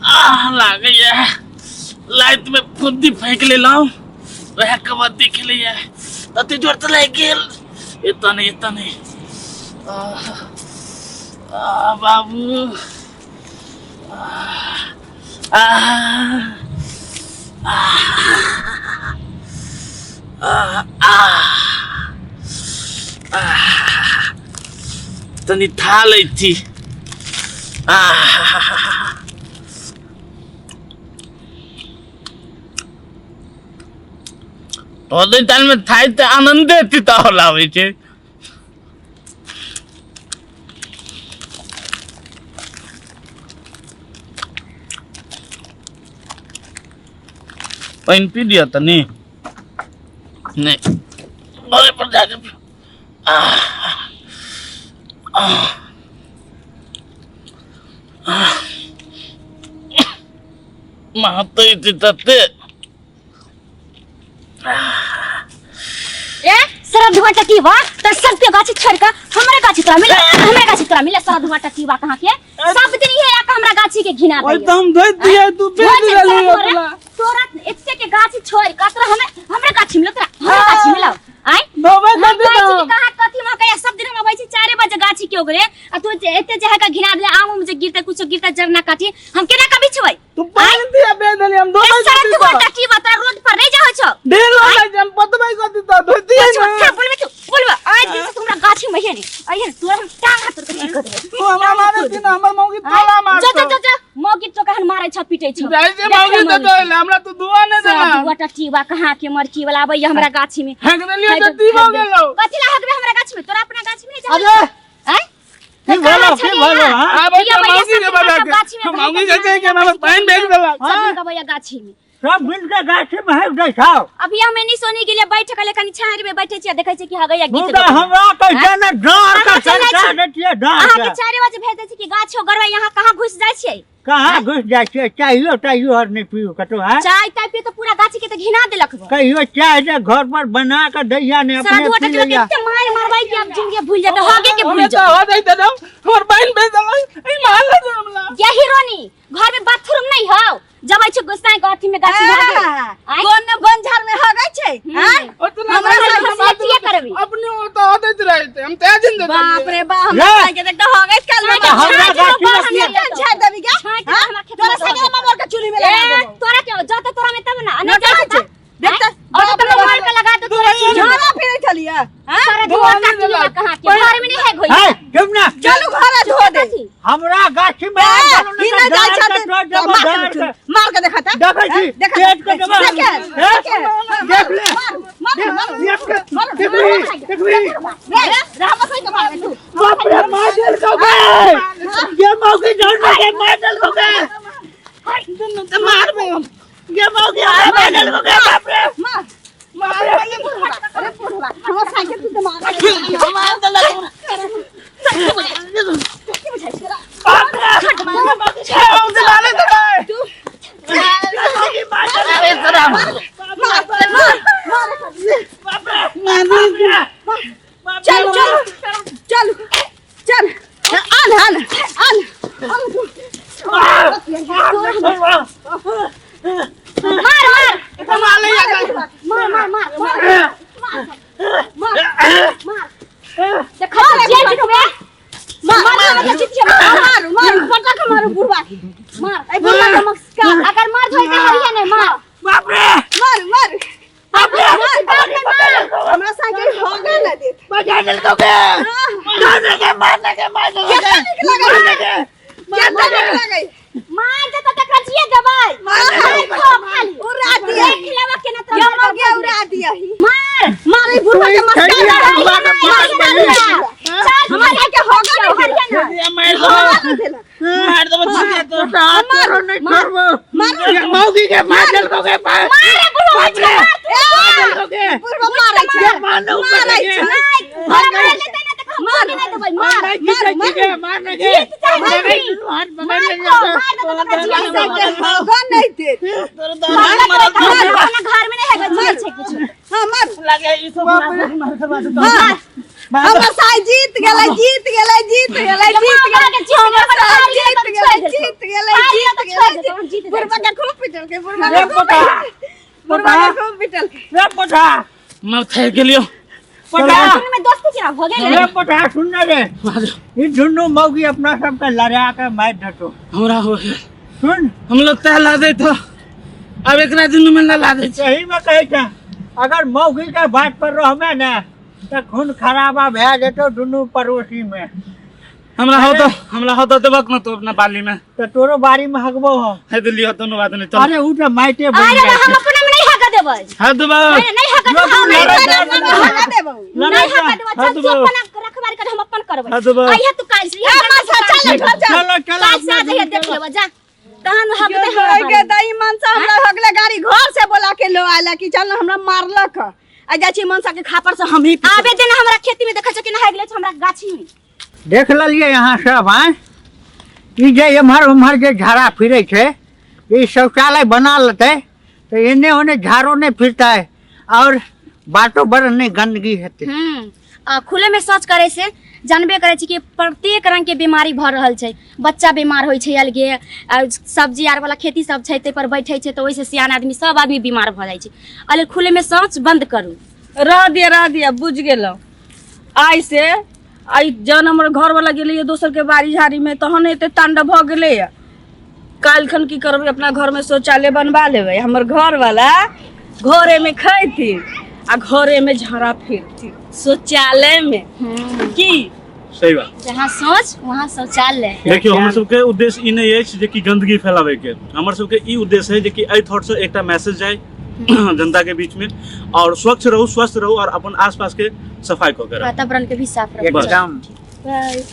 आह लागैया लाइट में फुद्दी फेंक लेलहुँ, वएह कबड्डी खेलैया, तते जोर तऽ लागि गेल। एतऽ नहि, एतऽ नहि। आह, आह, बाबू, आह, आह, आह, आह, आह, तनी था लै छी। आह, तो टाइम में थाई तऽ आनंदे तिताओ लाबै छै। पानि पी दिअ तनी। नहि, घरे पर जाके पी। आह, आह, आह। महतै छै तते। ए सारा धुआं टकीवा त सब के गाछी छोड़ के हमरे गाछी तोरा मिले, हमरे गाछी तोरा मिले। सारा धुआं टकीवा कहां के सब दिन ये आके हमरा गाछी के घिना ओइ दैया। तऽ हम धोइत दियै, तू धोइ बेच छै देलही सारा धुआं रे। अपना। तोरा एते के गाछी छोड़ के तोरा हमें हमरे गाछी मिले, तोरा हमरे गाछी मिलो। आय धोबै हम तऽ कहै छी दीदी कि कहाँ कथी में कहिया सब दिन हम अबै छी 4 बजे गाछी के ओगरे, आ तू जे एते जे है का घिना देले, आम उम जे गिरते कुछो गिरते जरना काटी हम केना कभी छुबै? तू पानि दिया बेच देली, हम धोबै ए, सारा कथी तू तऽ? गोटा की बता रोड पर नहीं जाय छौ? ढेर हो जाइ छै, हम पतबै कथी तऽ? धोतियै अच्छा, ने। अच्छा, बोलबे तू, बोलबे। आज दिन से तू हमरा गाछी में है नहीं। आइए, तोरा हम टांग हाथ तोड़ के ठीक कर देबै। तू हमरा मारै छी ने, हमर मौगी तोरा मारतौ। जो, जो, जो, जो, मौगी तो कहन मारै छ, पीटै छ। जाइ छै मौगी तऽ धोइ ले, हमरा तू धुआ नहि सारा देना। दुआ टटीवा कहाँ के मरकी वाला आबैया हमरा गाछी में। हक देलियै तऽ दीबो गेलौ। कथी ला हकबे हमरा गाछी में? तोरा अपना गाछी में नहीं जाबै? अरे! आँय? की भेलो, की भेलो, हाँ? आबै भैया, तऽ भैया, मौगी के सब बजा सब के। गाछी में मौगी के कहि के हमरा पानि भेज देलक। सब दिन गबैया गाछी में। सब मिल के गाछी में हक दै छौ। अभी हम एनी सोनी के लिए बैठ के कनी छाहरि में बैठे छियै, देखै छियै कि हगैया गीत मुदा गबैया। हमरा कैसे ने डाँर के अहाँ चलै सरका छी। दै छियै, डाँर अहाँ के के। 4 बजे भेज दै छी कि गाछो गरबै, यहाँ कहाँ घुस जाइ छियै? कहाँ घुस जाइ छियै? चाहियो ताहियो आर नहि पियू कतौ, हैं? चाय ताय पी तऽ पूरा गाछी के तऽ घिना देलक बा। कहियो चाय जे घर पर बना के दैया ने, सारा अपने दुआ पी टकला लैया। के मार मारबै कि आब जिंदगी भूल जेतै, हगे के भूल हमे तऽ जेतै। हो जैते ने, हमर बहिन भेज देलक, ई मारल छै हमरा। यही रोनी, घर में बाथरूम नहीं हौ, जबै छै गुस्सा के अथी में गाछी में हगे। आँय? कोन ने बंझर में हगै छै? आँय? ओतना हमरा हमरा साथे बात किया करबी? अपने ओ तऽ अदैत रहते, हम तें जिन देलियै। बाप रे बाप, हमरा ले। साथे के तऽ हगैत काल में हमरा हमरा गाछी गाछी में में बाहर किया? निकल। छाड़ देबी गे? छाँटि हाँ? हमरा खेत तोरा में संगे दऽ हम मोर के चूल्ही में लगा ए, देबो। तोरा के जते तोरा में तब ना, आ ना नहीं जाइ जाइ छै। छै। देख तऽ, और बाप तो रे मोबाइल बाप। पे लगा दे तोरा चूल्ही में। झाड़ा फिरै छलियै, हाँ? सारा धुआं काटी में कहाँ के घर में नहीं है घोई। है, चुप ना। चलू घरे धो दे। हमरा गाछी में ए, आयल ई ने नहि जाइ डाँर छथिन। के तोड़ देबो, मार के डाँर देखू, के। मार के देखा तऽ। देखै छी, देखा, पेट के देबो। देखे, हे, देखे। देख ले। मारू, मारू, मारू, देख ले, मारू, देखबी, मारू। देखबी। रे, रामा सही के मारबे तू। बाप रे, मार देलकौ गे। ये मौगी जान में मार देलकौ गे। तऽ मारबै हम। ये मौगी हमरा मार देलकौ गे, बाप रे। मार। मार अरे बुढ़वा, हमर साइकिल तू तऽ मार। मार देलक हमरा। बाप रे, ये मौगी ए, हम तऽ डाले देबै। ये मौगी मार देलकौ। अरे तोरा मार, मार, मार। बाप रे, बाप रे। चल, चल, चल, चल। आन, आन, आन। आन तू। मार मार तऽ मार लैया गई। मार मार मार मार मार मार। देखा तो जेल जितबे। मार मार मार जितिए। मारू, मारू, पटक मारू बुढ़वा के। मार। ए बुढ़वा के मस्का। अगर मार धोई के हरिया नहीं मार। बाप रे, मारू, मारू। बाप रे, मार, मार। हमरा साइकिल हो गेल ना देत। बजा देलकौ गे। मार दे, मार दे, मार दे, केतना नीक लगै? मार दे। केतना नीक लगै? मार दे तो तकरा जिए देबै। मार। मार खो खाली। उड़ा दिया। देख लेबा केना तोरा ये मार मर गया, उड़ा दिया ही। मार। मार ई बुढ़वा के मस्का। छड़िया, बुढ़वा के मार पकड़ बही। चार हमरा के हो गेल ना हरिया ना। ये मार देबै। देलक। मार देबै छियै तो। हाथ तोरो नहीं छोड़बो। ये मौगी के मार देलकौ गे, बाप मारे बुढ़वा बाप रे, मार मार देलकौ गे। बुढ़वा मारै छै। ये मारने ऊपर मारै के। छै। नहीं तोरा मार लेतै ना तक हम मार नहीं देबै। मार नहीं खींचै छी गे, मारने गे। जीत चाहे मारने जीत। गे, हाथ पकड़ मार ले खो जाता। मार दे तो तकरा जिए हमरा देबै। साइकिल हो गेल नहीं देत। तोरा दाना मरल अपना अपना घर में नहीं है जिए छै कुछ। हां मार। लागे ई सब मार करवा देतौ। मार। हमर साई जीत गेलै, जीत गेलै, जीत गेलै, जीत गेलै। हमर साई जीत गेलै, जीत गेलै, जीत गेलै। बुढ़बा के खूब पिटलकै, बुढ़बा के खूब पिटलकै, बुढ़बा के खूब पिटलकै। रे पठा। मैं थक गेलियो। पठा। में दोस्ती केना भऽ गेल? रे पठा, सुन ना रे, ई दुनू मौगी अपना सबके लड़ा के मारि देतो। हमरा हो गेल। सुन, हम लोग तह ला दे तो अब एकरा दुनू में ना ला दे। सही में कहै छै, अगर मौगी के बात पर रहमे ने तऽ खून खराबा भए जेतौ दुनू पड़ोसी में। हमरा हो तो, हमरा हो तो देबक न तो अपना बाली में। तऽ तोरो बाड़ी में हगबो हम। है दिल्ली हो दोनों बात नहीं चल। अरे उ तऽ माइटे बनि अरे जाइ हम छै। अपना में नहीं हगा देबै। है देबक। नहीं, नहीं हगा जो देबै। तू हम नहीं लड़ै हगा छै, देबै। हगा देबौ। नहीं हगा देबै। हाँ चल तू देबौ। अपन रखबारी कर, हम अपन करबै। हाँ देबौ। अइहे तू काल्हि से। ए मनसा, चल घर चल। चलो चलो। काल्हि से आ अपना जइहे, दुनू देख चलो। लेबै जा। तहन हगतै हमरा के बारी। दाई मनसा हमरा हगले गाड़ी घर से बोला के लो आयल कि चल ना, हमरा मारलक। आ जाइ छी मनसा के खापर से हम ही आबे देना हमरा खेती में देखै छ कि नहाय गेलै हमरा गाछी में। देख लेलियै अहाँ सब आँय, ई जे एम्हर ओम्हर जे झाड़ा फिरै छै, ई शौचालय बना लेतै तऽ एने ओने झाड़ो नहि फिरतै और बाटो बड़ नहि गंदगी हेतै। आ खुले में शौच करे से जानबे करे छी कि प्रत्येक रंग के बीमारी भऽ रहल छै। बच्चा बीमार होइ छै अलगे, आ सब्जी आर वाला खेती सब छै ताहि पर बैठे छै तऽ ओहिसँ सियान आदमी सब आदमी बीमार भऽ जाइ छै। एहि लेल खुले में शौच बंद करू। रह दिया, रह दिया, बुझ गेलहुँ। आइ से आइ जहन हमर घरवाला गेलैए दोसर के बाड़ी झाड़ी में तहन एते तांडव भऽ गेलैए। काल्हिखन की करबै, अपना घर में शौचालय बनवा लेबै। हमर घरवाला घरे में खैथिन आ घरे में झाड़ा फिरथिन शौचालय में। की सही बात। जहाँ सोच वहाँ शौचालय। देखियौ, हमर सबके उद्देश्य ई नहि अछि जे कि गंदगी फैलाबै के। हमर सबके ई उद्देश्य है जे कि एहि थॉट से एकटा मैसेज जाय जनता के बीच में, और स्वच्छ रहू, स्वस्थ रहू और अपन आसपास के सफाई कऽ के रहू। वातावरण के भी साफ रखू। एकदम। बाय।